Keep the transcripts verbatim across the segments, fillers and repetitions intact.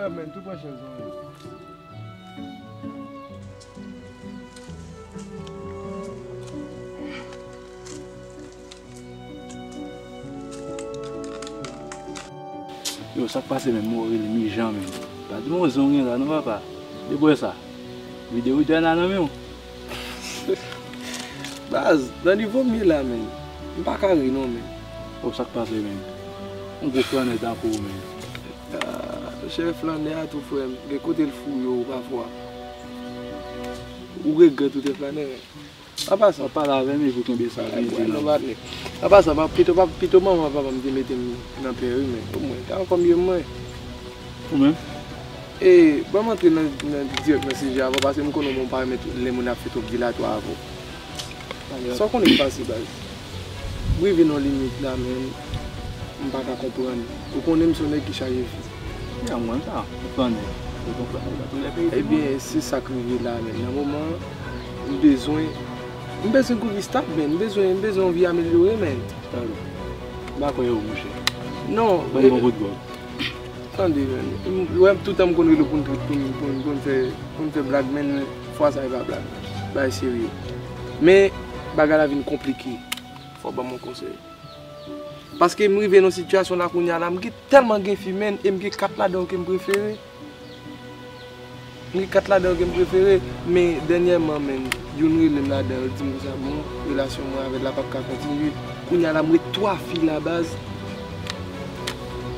Men, tou pran chèz lan, wi. Yo, sa k pase menm, Morel, Mijan menm? Pa di m yon zen w gen la non, papa. Depi w wè sa, videyo ide a nan men w. Baz, nan nivo m ye la, menm, m pa ka ri non, menm. Oh, sa k pase, menm? Yon gwo flannè tankou w, menm. Ah, chè, flannè a tou, frè m, gen kote l fouye w pafwa. Ou regrèt ou te flannè, menm. Apa sa? Pale avè m epi w kenbe sa, byen di non. Apa sa, pa, pito, pa, pito manman papa m te mete m nan pè, wi, men omwen, ta ankò m ye mwen. Ou menm? E, ban m antre nan, nan, dirèk nan sijè avan, paske m konnen w pa renmen lè moun ap fè twòp dilatwa avè w. Sa w konnen k pase, baz? M rive nan limit la, men m pa ka konprann. Ou konnen m se yon nèg ki chaje fi. Ya, mwen sa, ou konnen. Ou konprann, nan tou lè peyi di mond. Ebyen, se sa k rive la, men. Nan moman an, m bezwen, m bezwen kouri stab, men. M bezwen, m bezwen yon vi amelyore, men. Tande. M pa kwè yo, monchè. Non. Ban m yon kout gòg. Tande, men. M, ou wè, toutan m konn rele w pou n, pou n, pou n, pou n fè, pou n fè blag, men fwa sa a e pa blag. Bagay serye. Men, bagay la vin konplike. Fò w ban m yon konsèy. Paske m rive nan sitiyasyon la kounye a la, m gen tèlman gen fi, men, e m gen kat ladan yo ke m prefere. M gen kat ladan yo ke m prefere, men dènyèman, men, youn rele m ladan yo, di m konsa, bon, relasyon mwen avè l la p ap ka kontinye. Kounye a la, m wè twa fi la, baz.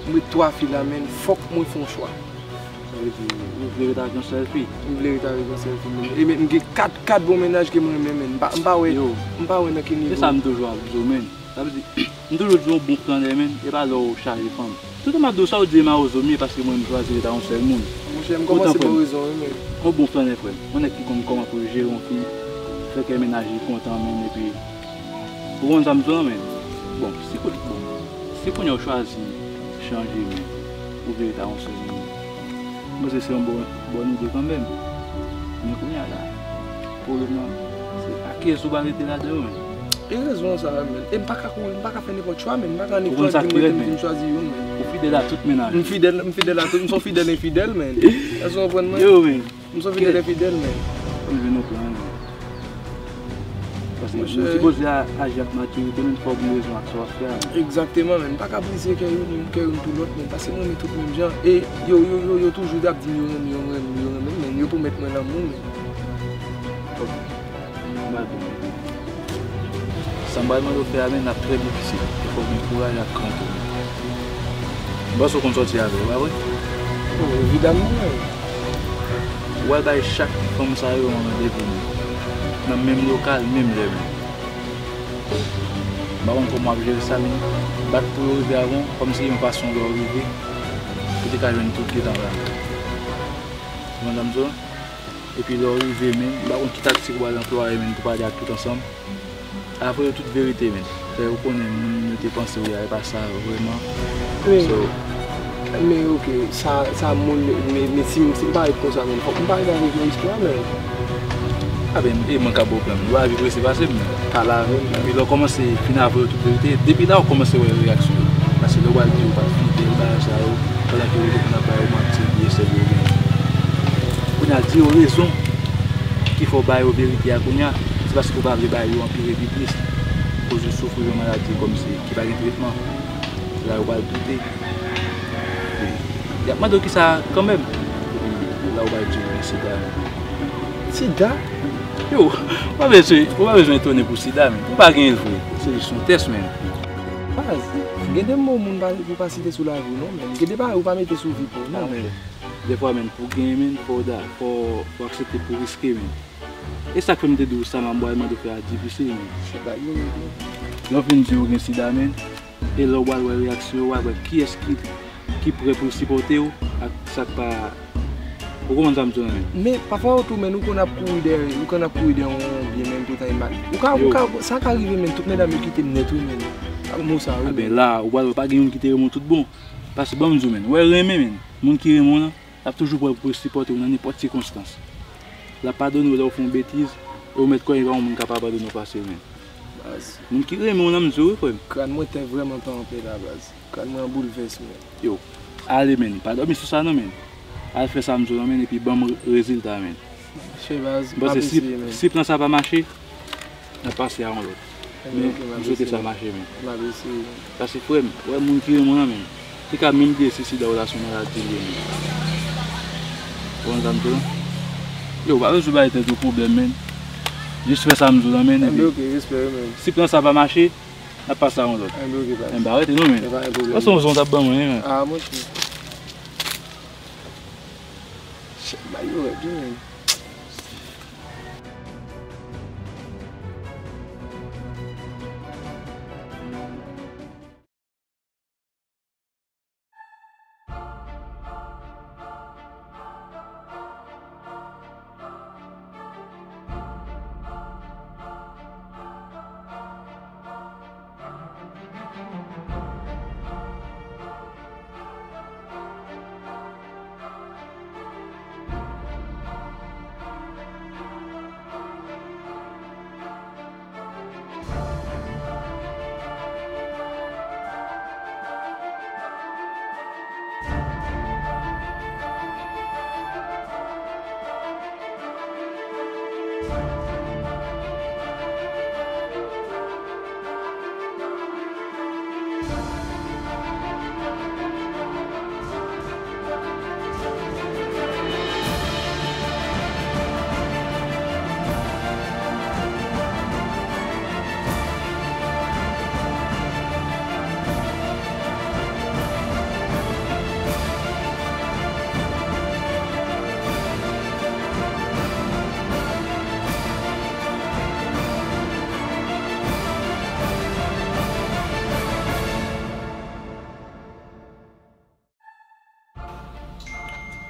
M wè twa fi la, men, fòk mwen fè yon chwa. Sa vle di, ou vle ret avèk yon sèl fi? M vle ret avèk yon sèl fi, men. E men, m gen kat, kat bon mennaj ke m renmen, men. M pa, m pa wè, m pa wè nan ki nivo. E sa m toujou ap di w, men. Sa vle di, m toujou di w yon bon flannè, men, e pa lè w chaje fanm. Toutan m ap di w sa, w di e mawozo m ye, paske mwen, m chwazi ret a yon sèl moun. Monchè, m kòmanse ba w rezon, wi, men. Yon bon flannè, frè m. Yon nèg ki konn kòman pou l jere yon fi, fè kè mennaj li kontan, men, epi, ou konn sa m di w la, men. Bon, si kounye, bon, si kounye a w chwazi chanje, men, ou vle ret a yon sèl moun, m panse se yon bon, bòn ide kanmenm. Men kounye a la, pwoblèm nan, se a kiyès ou pral rete ladan yo, men. E rezon sa a, men. E m pa ka kouri, m pa ka fè nenpòt chwa, men. M pa ka annik chwazi, m rete, m fin chwazi youn, men. Ou fidèl a tout mennaj. M fidèl, m fidèl a tout, m se yon fidèl enfidèl, men. Èske w konprann mwen? Yo, men. M se yon fidèl enfidèl, men. Ou vin nan plan, men. Paske ou sipoze a, aji ak matirite, men fò w gen rezon ak sa w ap fè a, men. Egzakteman, men. M pa ka brize kè youn, kè youn pou lòt, men. Paske m renmen tout menm jan. E yo, yo, yo, yo toujou ap di m yo renmen, yo renmen, yo renmen, men. Yo pwomèt mwen lanmou, men. Ok. M pral di w, men. Sa m pral mande w fè a, men, l ap trè difisil. E fò w gen kouraj ak kran tou. M panse w konn sòti avè yo, pa vre? Oh, evidamman, wi. Ou pral bay chak fanm sa yo yon randevou, men. Nan menm lokal, menm lè, men. M pa konn kòman w ap jere sa, men bat pou yo rive avan, kòmsi yon fason lè w rive, ou te ka jwenn tout gentan la. Ou konn sa m di w? Epi lè w rive, men, m pa konn ki taktik w pral anplwaye, men, pou pale ak tout ansanm. Avwe yo tout verite, men. Fè yo konnen moun yo te panse w ye a, e pa sa vrèman. Men, men, ok, sa, sa moun, men, men si, si m pa ret konsa, men, fòk m parèt avèk yon istwa, men. A ben, e mwen k ap ba w plan, men. Ou pa vi prese pase m, men. Pale avè m, men. Epi lè w kòmanse fin avwe yo tout verite, depi la w kòmanse wè reyaksyon yo. Paske lè w pral di yo pa t fidèl, bagay sa yo, pandan ke yo te konn ap ba yo manti, vye sèl yo genyen. Kounye a, di yo rezon ki fè w ba yo verite a kounye a, se paske w pa vle ba yo anpire pi plis. Koz ou soufri yon maladi kòmsi ki pa gen tretman. Se la yo pral doute. Y ap mande w kisa kanmenm. Epi la ou pral di yo gen sida. Sida? Yo, ou pa bezwen, ou pa bezwen etone pou sida, men. Ou pa genyen l vre. Se jis yon tès, men. Baz, gen de mo moun pa, ou pa site sou lavi w, non, men. Gen de bagay ou pa mete sou vi pa w, non, men. Dèfwa, men, pou genyen, men, fò w da, fò, fò w aksepte pou riske, men. E sa k fè m te di w sa m ap mande w fè a difisil, men. Se bagay yo, men. Lè w fin di yo gen sida, men, e lè w pral wè reyaksyon yo, w a wè kiyès ki, ki prè pou l sipòte w, ak sa k pa, ou konprann sa m di w la, men. Men, pafwa yo tou, men, ou konn ap kouri dèyè, ou konn ap kouri dèyè yon byen, men, pou ta mal. Ou ka, ou ka, sa ka rive, men, tout medam yo kite m nèt, wi, men. Ak mo sa, wi, men. A ben, la, ou pral wè pa gen youn ki te renmen w tout bon. Paske, ban m di w, men, ou wè renmen, men, moun ki renmen w lan, l ap toujou prè pou l sipòte w nan nenpòt sikonstans. L ap padone w lè w fè yon betiz, e ou mèt kwè gen pa yon moun k ap padone w pase l, men. Baz. Moun ki renmen w lan, m di w, wi, frè m. Kràn mwen te vrèman pa anpè la, baz. Kràn mwen an boulvès, men. Yo, ale, men. Pa dòmi sou sa, non, men. Al fè sa m di w la, men, epi ban m re-, rezilta, men. Monchè, baz, m panse si, si plan sa pa mache, n ap pase a yon lòt. Men, m swete sa mache, men. M ap eseye, men. Paske, frè m, wè moun ki renmen w lan, men. Li ka menm bliye si sida w la se yon maladi li ye, men. Ou konprann sa m di w la? Yo, pa bezwen bay tèt ou pwoblèm, men. Jis fè sa m di w la, men, epi si plan sa pa mache, n ap pase a yon lòt. Enben, oke, baz. Enben, arete non, men. Enben, pa gen pwoblèm. Ou se yon zon w t ap ban mwen, men. Ah, monchè. Shit, ba yo rèd tou, men.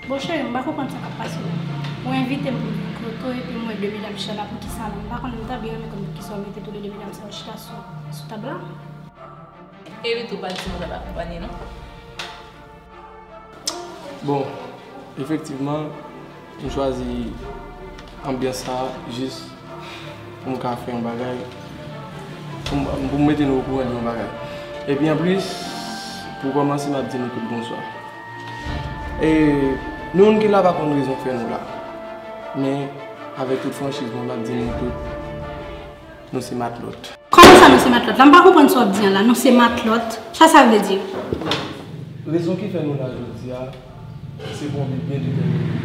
Bon, cheri, m pa konprann sa k ap pase la. Ou envite m pou m vin kote w, epi m wè de medam chita la, poukisa la? M pa konnen, m ta byen renmen konn poukisa w mete tou le de medam sa yo chita sou, sou tab la. E li tou pa t di nou l ap akonpanye nou. Bon, efektivman, m chwazi anbyans sa a jis pou m ka fè yon bagay, pou m, pou m mete nou okouran de yon bagay. Epi anplis, pou kòmanse, m ap di nou tout bonswa. E nou youn ki la pa konn rezon k fè nou la. Men, avèk tout franchiz mwen, m ap di nou tout, nou se matlòt. Kòman sa nou se matlòt la? M pa konprann sa w ap di an la. Nou se matlòt? Sa sa vle di? Rezon ki fè nou la jodi a, se pou yon bi byen detèmine.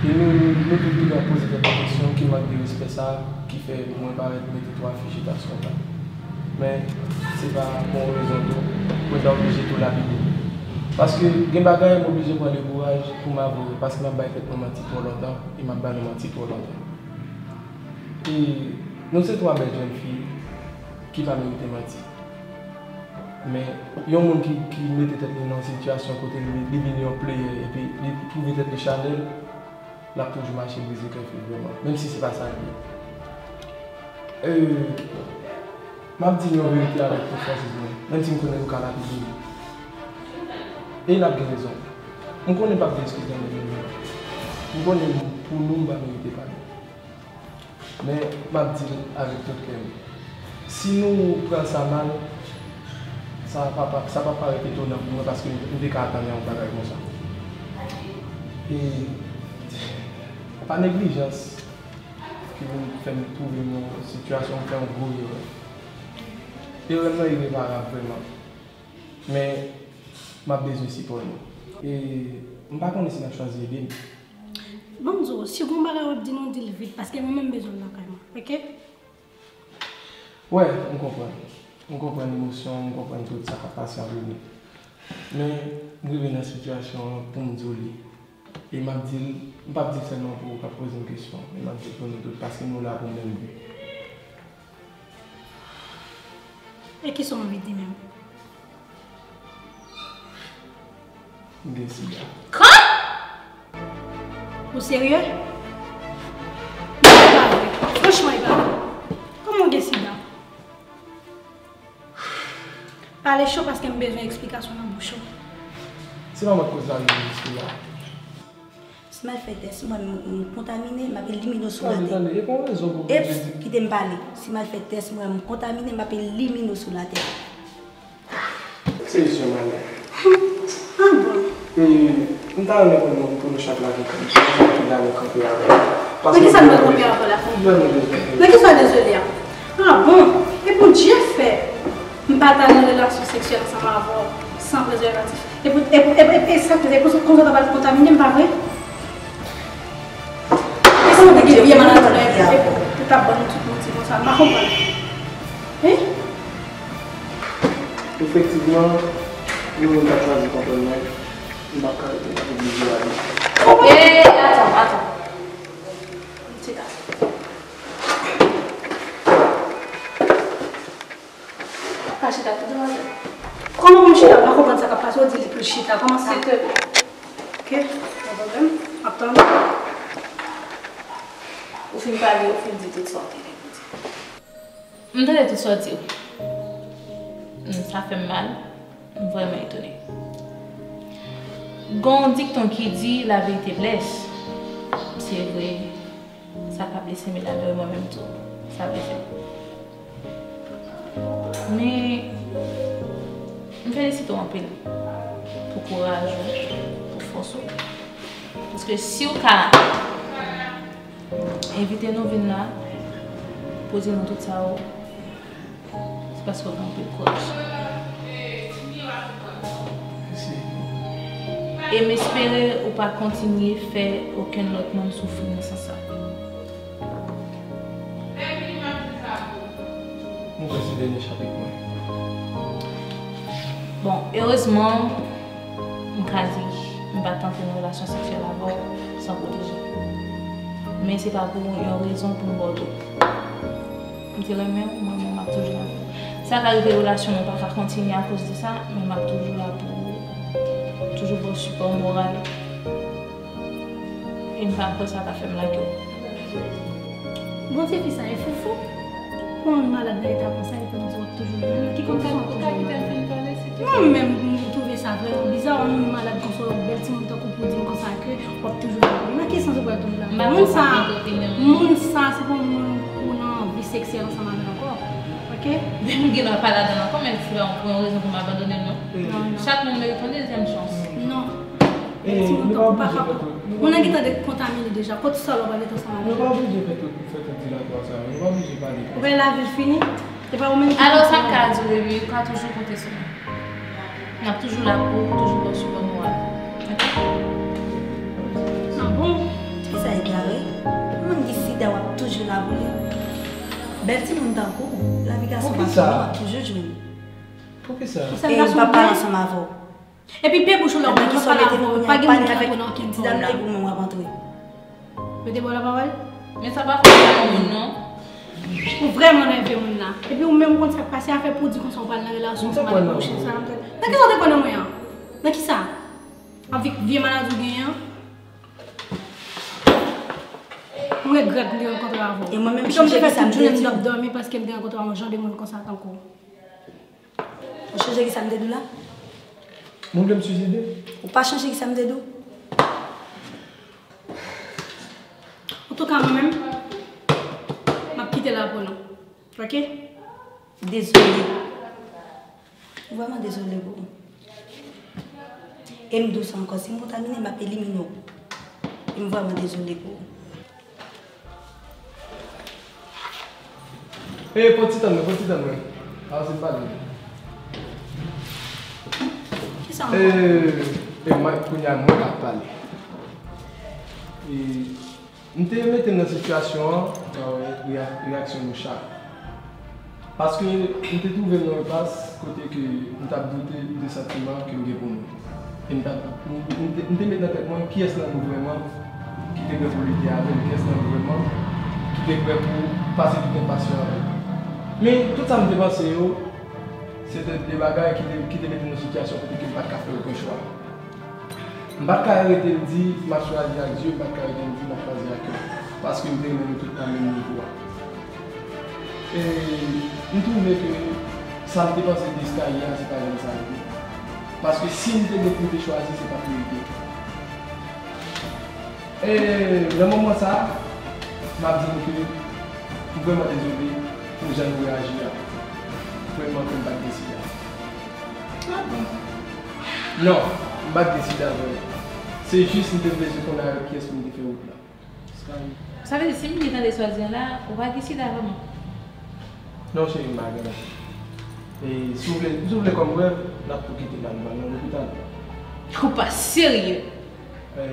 E nou, nou tout tou ap poze tèt nou kesyon, ki mank de respè sa ki fè mwen parèt mete twa fich chita sou yon tab. Men, se pa pou yon rezon tou, pou n ta oblije tou lapide. Paske gen bagay, m oblije pran le kouraj pou m avwe yo, paske m ap bay tèt mwen manti twò lontan, e m ap ba nou manti twò lontan. E nou se twa bèl jèn fi ki pa merite manti. Men, yon moun ki, ki mete tèt li nan yon sitiyasyon kote li, li vin yon player epi li twouve tèt li chanèl, l ap toujou mache brize kè fi l vrèman, menm si se pa sa l ye. E, m ap di nou yon verite avèk tout franchiz mwen, menm si m konnen nou ka lapide m. E n ap gen rezon. M konnen m p ap gen eskiz nan men nou. M konnen pou nou m pa merite padon. Men, m ap di l avèk tout kè m. Si nou pran sa mal, sa pa, pa, sa pa parèt etonan pou mwen, paske m, m te ka atann yon bagay konsa. E pa neglijans ki vin fè m twouve m nan yon sitiyasyon, m fè yon gwo erè. Erè m nan ireparab vrèman. Men, m ap bezwen sipò nou. E m pa konnen si n ap chwazi ede m. Ban m di w, si gon bagay w ap di nou, di l vit, paske mwen menm m bezwen l lakay mwen, oke? Wè, m konprann. M konprann emosyon w, m konprann tout sa k ap pase antre nou. Men, m rive nan sitiyasyon an pou m di w li. E m ap di l, m p ap di l sèlman pou ou k ap poze m kesyon, men m ap di l pou nou tout, paske nou la pou menm bi. E kisa w anvi di menm? M gen sida. Kòman? Ou serye? Non, e pa vre. Franchman, e pa vre. Kòman w gen sida? Pale cho paske m bezwen eksplikasyon nan bouch ou. Se pa mwen k koz la rive jiske la. Si m al fè tès, m wè m, m kontamine, m ap elimine w sou latè. Tande, tande, e pa yon rezon pou w vin di. Eps, kite m pale. Si m al fè tès, m wè m kontamine, m ap elimine w sou latè. Se yon malè. Ah bon? E, M ta renmen konn moun pou nou chak lage kanpe. Mwen ki dako kanpe avè w. Nan ki sa nou pral kanpe avè w la? Nan ki sa w dezole a? Ah bon? E pou Dye fè m pa t al nan relasyon seksyèl ansanm avè w san prezèvatif. E pou, e pou, e, e, e sa k fè, e pou, konsa w ta pral kontamine m, pa vre? E si mwen te gen vye maladi la epi, epi, epi, epi t ap ban nou tout manti konsa, m pa konprann. Hein? Efektivman, yon moun pa chwazi konprann mwen, m p ap ka rete, m ap oblije ale. Hey, atann, atann. Chita. Pa chita, tout demwazèl. Kòman pou m chita? M pa konprann sa k ap pase. Ou di li pou l chita. Kòman sa? Silteplè. Ok, pa pwoblèm. M ap tann. Ou fin pale, ou fin di tout sa w te gen pou di. M tande tout sa w di yo. Mm, sa fè m mal. M vrèman etone. Gon dikton ki di, la vérité blesse. Se vre, sa ka blese m, e dayè mwen menm tou, sa blese m. Men, m felisite w anpil pou kouraj ou, pou fòs ou. Paske si w ka envite nou vin la, poze nou tout sa yo, se paske w gen anpil kouraj. Mèsi. E m espere ou pa kontinye fè okenn lòt moun soufri nan sans sa. Mwen kwè se dènye chapit mwen. Bon, erezman, m ka di, m pa t antre nan relasyon seksyèl avè w san pwoteje. Men se pa pou yon rezon pou m ba w do. M te renmen w, mwen menm, m ap toujou la pou ou. Sa ka rive relasyon nou pa ka kontinye akoz de sa, men m ap toujou la pou ou. Toujou ba w sipò moral. E m pa kwè sa ka fè m lage w. Bon, tifi sa e foufou. Pou yon moun malad nan eta konsa, epi w di w ap toujou jwenn li. Nan ki kondisyon w ap toujou jwenn li? Non, men m twouve sa vrèman biza, yon moun malad konsa, yon bèl timoun tankou pou w di m konsa ke w ap toujou la pou li. Nan ki sans ou pral toujou la pou li? Moun sa, moun sa, se pa yon moun pou w nan vi seksyèl ansanm avè l ankò. Ok? Men m gen dwa pa ladan l ankò, men se pa pou yon rezon pou m abandone l, non. Non, non. Chak moun merite yon dezyèm chans. Non. Bèl timoun tankou w pa ka pran. Moun nan gentan dekontamine deja. Kot sòl w ap rete ansanm avè l? Nou pa oblije fè tout, fè tout dilatwa sa yo. Nou pa oblije pale konsa. Ou wè lavi l fini? Se pa ou menm ki... Alò, sa ka dire, wi, ou ka toujou konte sou mwen. M ap toujou la pou ou, toujou ba w sipò moral. Ok? Ah bon? Tifi sa egare. Moun gen sida, w ap toujou la pou li. Bèl timoun tankou w, lavi gason pa fini, w ap toujou jwenn li. Poukisa? E m p ap pale ansanm avè w. Epi pe bouch ou lè w mèt, lè w pale avè w, pa gen moun ki antre nan okenn fòm la. Ti dam nan, e pou mwen w ap antre. Mete bò la pawòl. Men sa pa fè yon moun, non. Ou vrèman nève moun la. Epi ou menm ou konn sa k pase, afè pou w di konsa w pral nan relasyon ansanm avèk mouche sa. Nan kisa w te kwè nan mwen an? Nan kisa? Avèk vye maladi w genyen an? M regrèt m te rankontre avè w. Pito m te fè tout jounen m t ap dòmi paske m te rankontre yon jan de moun konsa tankou w. Ou chonje kisa m te di w la? Mwen vle m siside. Ou pa chonje kisa m te di w? Antouka, mwen menm, m ap kite l la pou nou. Ok? Dezole. M vrèman dezole pou ou. E m di w sa ankò, si m kontamine, m ap elimine w. E m vrèman dezole pou ou. E, pran ti tan mwen, pran ti tan mwen. Avanse m pale. Kisa w... E, e, mwen, kounye a, mwen k ap pale. E, m te mete m nan sitiyasyon an, nan reya-, reyaksyon nou chak. Paske m te twouve m nan enpas kote ke m t ap doute de santiman ke m gen pou nou. E m t ap, m, m te, m te met nan tèt mwen kiyès nan nou vrèman ki te prè pou lite avè l, kiyès nan nou vrèman ki te prè pou pase tout enpas yo avè l. Men, tout sa m te panse yo, se te de bagay ki te, ki te mete m nan sitiyasyon kote ke m pa t ka fè okenn chwa. M pa t ka rete m di m ap chwazi ak zye, m pa t ka rete m di m ap chwazi ak kè. Paske m te renmen nou tout nan menm nivo a. E m twouve ke sa m te panse de Skyler a, se pa janm sa l te ye. Paske si m te gen pou m te chwazi, se pa t merite. E nan moman sa a, m ap di nou ke m vrèman dezole pou jan nou reyaji a. Vrèman ke m pa t gen sida. Ah bon? Non, m pa t gen sida vrèman. Se jis m te bezwen konnen avèk kiyès pou m te fè wout la. Sa vle di, si m gen tande sa w di an la, ou pa gen sida vrèman? Non, cheri, m pa gen non. E si w vle, si w vle kòm prèv, n ap tou kite la, nou pral nan lopital. Ou pa serye! E,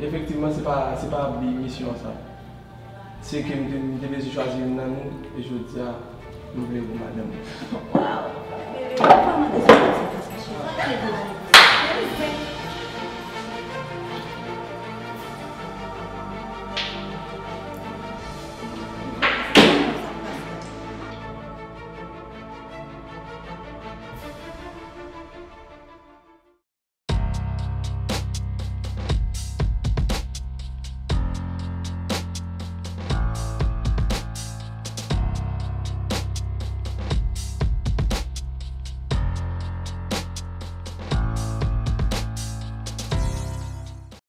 efektivman, se pa, se pa bi misyon an sa. Se ke m te, m te bezwen chwazi youn nan nou, e jodi a, m vle pou madanm mwen. Waw! Bebe, pa mande sa, sa, sa, cheri. Pa gade pou la.